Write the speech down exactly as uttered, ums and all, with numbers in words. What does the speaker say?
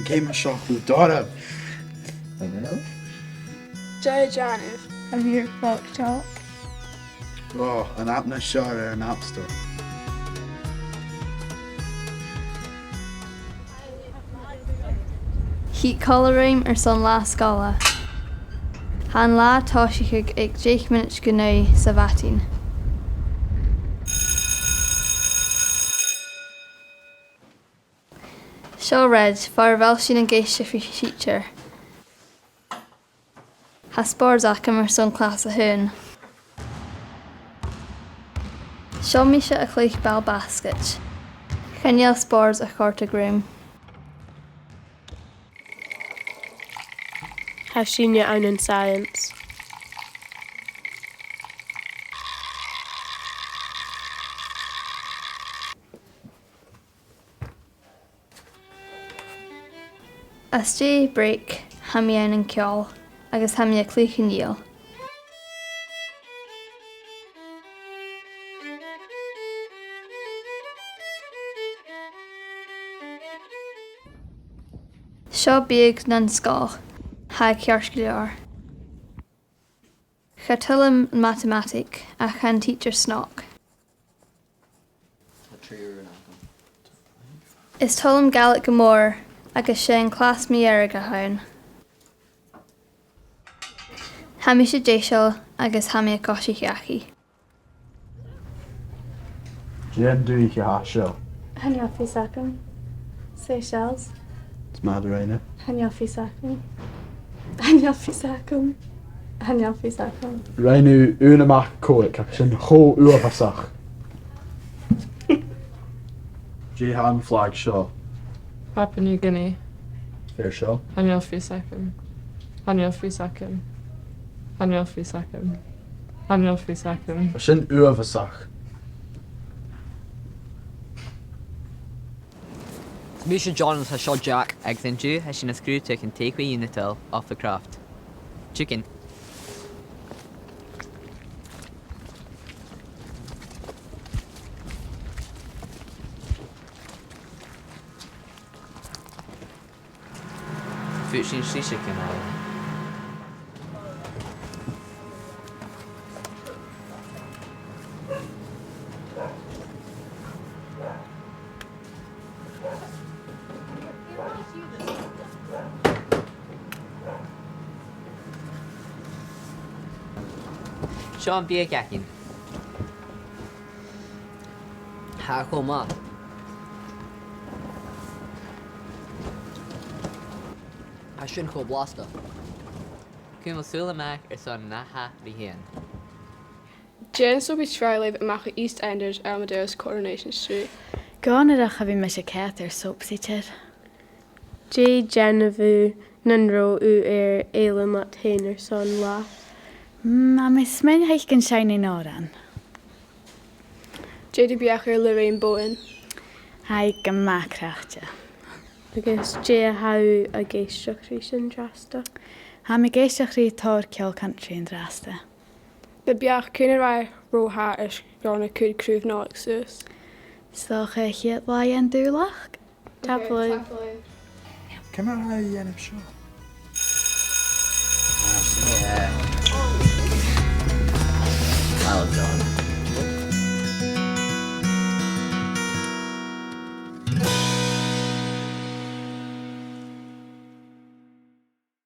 Cò am fear seo, a Dhòmhnaill? Hello? Dè tha thu a' dèanamh? Am fear fliuch seo? Oh, an app nas fheàrr air an App Store. Thig còmhla rium airson latha sgoile. Tha an latha a' tòiseachadh aig deich mionaidean gu naoi sa mhadainn. Seo Reg, far a bheil sinn ag èisteachd ri tidsear. Tha spòrs agam airson clas a h-aon. Seo mise a' cluich ball-basgaid. Chan eil spòrs a' còrdadh rium. Tha sinne ann an science. Às dèidh break, tha mi ann an ceòl, agus tha mi a' cluich an fhidheall. Seo biadh nan sgoil, tha e ceart gu leòr. Cha toil leam matamataig, ach tha an tidsear snog. Is toil leam Gàidhlig gu mòr, agus 's e an clas mu dheireadh a th' ann. Tha mise deiseil agus tha mi a' coiseachd dhachaigh. Dè an dùthaich a tha seo? Chan eil fhios agam. Seychelles. Is math a rinn thu. Chan eil fhios agam. Chan eil fhios agam. Chan eil fhios agam. Rinn thu aon a-mach à còig, ach sin cho uabhasach. Dè tha an flag seo? Papua New Guinea. Fear seo. Chan eil fhios agam. Chan eil fhios agam. Chan eil fhios agam. Chan eil fhios agam. Tha sin uabhasach. Is mise John agus seo Jack, agus an-diugh tha sinn a' sgrùdadh an takeaway iomadach off the craft. Chicken. Faodaidh sinn sìos a-mach. Seo am biadh againn. Tha e cho math. Tha sin cho blasta. Cumaibh sùil a-mach airson an ath-sheachdain. Dè an soap as fheàrr leibh a-mach à EastEnders, Armadale is Coronation Street? Gu h-onarach, cha bhi mise ceart air soaps idir. Dè dhèanadh tu nan robh thu air fhoghlam leat fhèin airson latha? Mm, tha mi a' smaoineachadh gun seinn an t-òran. Dè do bheachd air Lorraine Bowen? Tha i gu math craicte. Agus dè tha thu ag èisteachd ris an-dràsta? Tha mi ag èisteachd ri tòrr ceòl country an-dràsta. Nam beachd, cuin a rinn thu ro thaghadh airson a chur craobh Nollaig suas? 'S dòcha a' chiad latha dhen Dùbhlachd. Tapadh leibh. Ciamar a tha thu a' dèanamh seo? Well done.